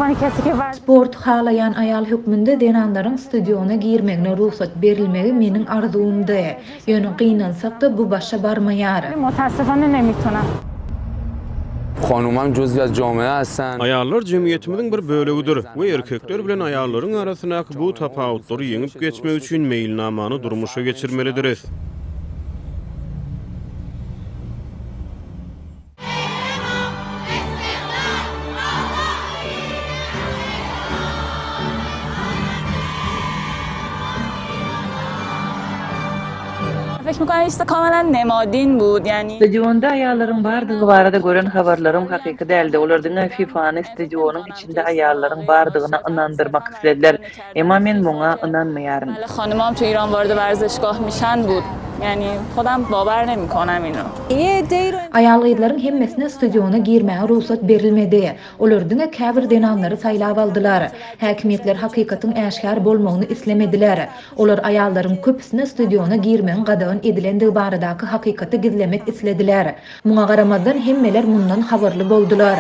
Sporty halaýan aýal hökmünde zenanlaryň stadiona girmegine rugsat berilmegi meniň arzuwymdy. Ýöne gynansak-da bu başa barmaýar. Aýallar jemgyýetimiziň bir bölegidir we erkekler bilen aýallaryň arasyndaky bu tapawutlary ýeňip geçmek üçin meýilnamany durmuşa geçirmelidiris. Stadionda aýallaryň bardygy barada gören habarlarym hakyky däldi. Olar diňe FIFA-ny stadionyň içinde aýallaryň bardygyna ynandyrmak islediler. Emma men muňa ynanmaýaryn. Aýal-gyzlaryň hemmesine stadiona girmäge rugsat berilmedi. Olar diňe käbir zenanlary saýlap aldylar. Häkimiýetler hakykatyň äşgär bolmagyny islemediler. Olar aýallaryň köpüsine stadiona girmegiň gadagan edilendigi baradaky hakykaty gizlemek islediler. Muňa garamazdan, hemmeler mundan habarly boldular.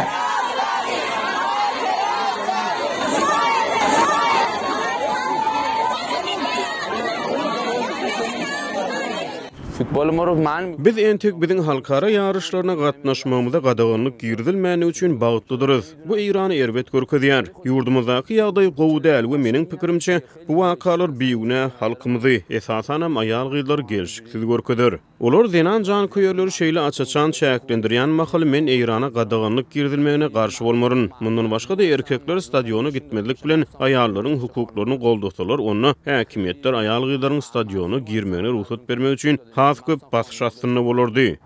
Biz entek biziň halkara ýaryşlaryna gatnaşmagymyza gadaganlyk girizilmändigi üçin bagtlydyrys. Bu Eýrany erbet görkezýär. Ýurdumyzdaky ýagdaý gowy däl we meniň pikirimçe, bu wakalar bigünä halkymyzy, esasanam aýal-gyzlary gelşiksiz görkezer. Olar zenan janköýerleri şeýle aç-açan çäklendirýän mahaly men Eýrana gadaganlyk girizilmegine garşy bolmaryn. Mundan başga-da erkekler stadiona gitmezlik bilen aýallaryň hukuklaryny goldasalar onda häkimiýetler aýal-gyzlaryň stadiona girmegine rugsat bermek üçin has köp basyş astynda bolardy.